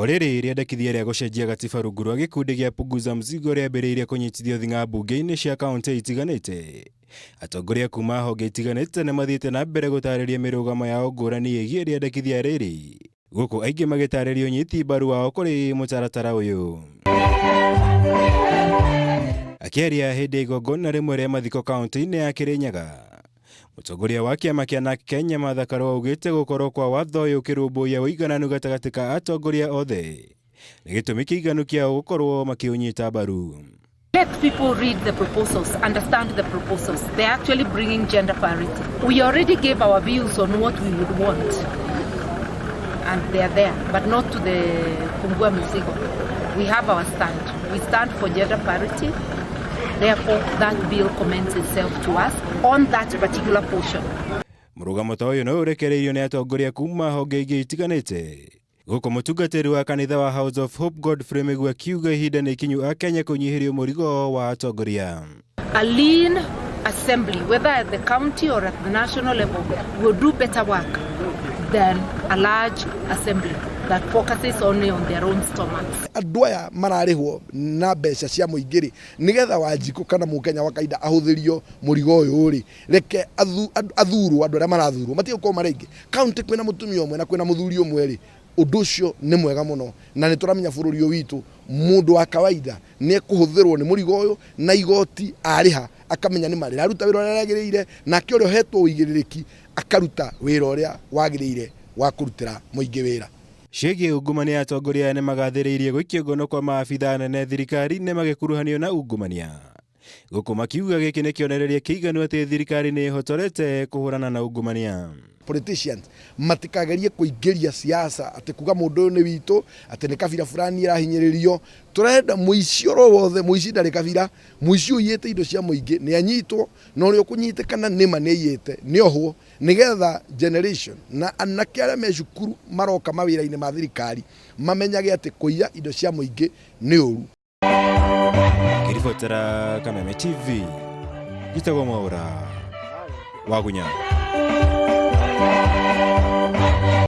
rĩrĩ rĩendekithia rĩa gũcenjia gatiba rungu rwa gĩkundi gĩa Punguza Mzigo rĩambĩrĩirie kũnyitithio thing'a mbunge-inĩ cia kauntĩ itiganĩte. Atongoria kuma honge itiganĩte nĩ mathiĩte na mbere gũtarĩria mĩrũgamo yao ngũrani ĩgiĩ rĩendekithia rĩrĩ, gũkũ aingĩ magĩtarĩria ũnyiti mbaru wao kũrĩ mũtaratara ũyũ. Akĩaria hĩndĩ ya igongona rĩmwe rĩa mathiko kaunti-inĩ ya Kĩrĩnyaga, mũtongoria wa kĩama kĩa NARC Kenya Martha Karua augĩte gũkorwo kwa watho ũyũ ũkĩrũmbũiya ũigananu gatagatĩ ka atongoria othe nĩ gĩtũmi kĩiganu kĩao gũkorwo makĩũnyita mbaru. Let people read the proposals, understand the proposals. They're actually bringing gender parity. We already gave our views on what we would want, and they are there, but not to the Pungua Mzigo. We have our stand. We stand for gender parity. Therefore, that bill commends itself to us on that particular portion. Mũrũgamo ta ũyũ no ũrekereirio nĩ atongoria kuma honge ingĩ itiganĩte. Gũkũ mũtungatĩri wa kanitha wa House of Hope Godfrey Mĩgua akiuga ihinda nĩ ikinyu Akenya kũnyihĩrio mũrigo wa atongoria. A lean assembly, whether at the county or at the national level, will do better work than a large assembly that focuses only on their own stomachs. Andũ aya mararĩhwo na mbeca cia mũingĩ rĩ, nĩgetha Wanjikũ kana Mũkenya wa kawaida ahũthĩrio mũrigo ũyũ rĩ, reke athurwo andũ arĩa marathurwo matige gũkorwo marĩ aingĩ. County kwĩna mũtumia ũmwe na kwĩna mũthuri ũmwe rĩ, ũndũ ũcio nĩ mwega mũno, na nĩ tũramenya bũrũri ũyũ witũ mũndũ wa kawaida nĩ ekũhũthĩrwo nĩ mũrigo ũyũ, na igoti arĩha akamenya nĩ marĩraruta wĩra ũrĩa rĩagĩrĩire, nake ũrĩa ũhetwo ũigĩrĩrĩki akaruta wĩra ũrĩa wagĩrĩire wa kũrutĩra mũingĩ wĩra. Ciĩgiĩ ungumania, atongoria aya nĩmagathĩrĩirie gũikio ngono kwa maabitha anene thirikari-inĩ magĩkuruhanio na ungumania, gũkũ makiuga gĩkĩ nĩ kĩonereria kĩiganu atĩ thirikari nĩ ĩhotorete kũhũrana na ungumania. Politicians matikagerie kũingĩria siasa atĩ kuga mũndũ ũyũ nĩ witũ, atĩ nĩ kabira fulani ĩrahinyĩrĩrio. Tũrenda mũici oro wothe, mũici ndarĩ kabira, mũici ũiyĩte indo cia mũingĩ nĩ anyitwo, na ũrĩa ũkũnyitĩkana nĩma nĩ aiyĩte nĩ ohwo, nĩgetha generation na anake arĩa me cukuru maroka mawĩra-inĩ ma thirikari mamenyage atĩ kũiya indo cia mũingĩ nĩ ũru. Ngĩribotera Kameme TV, njĩtagwo Mwaũra Wagunya.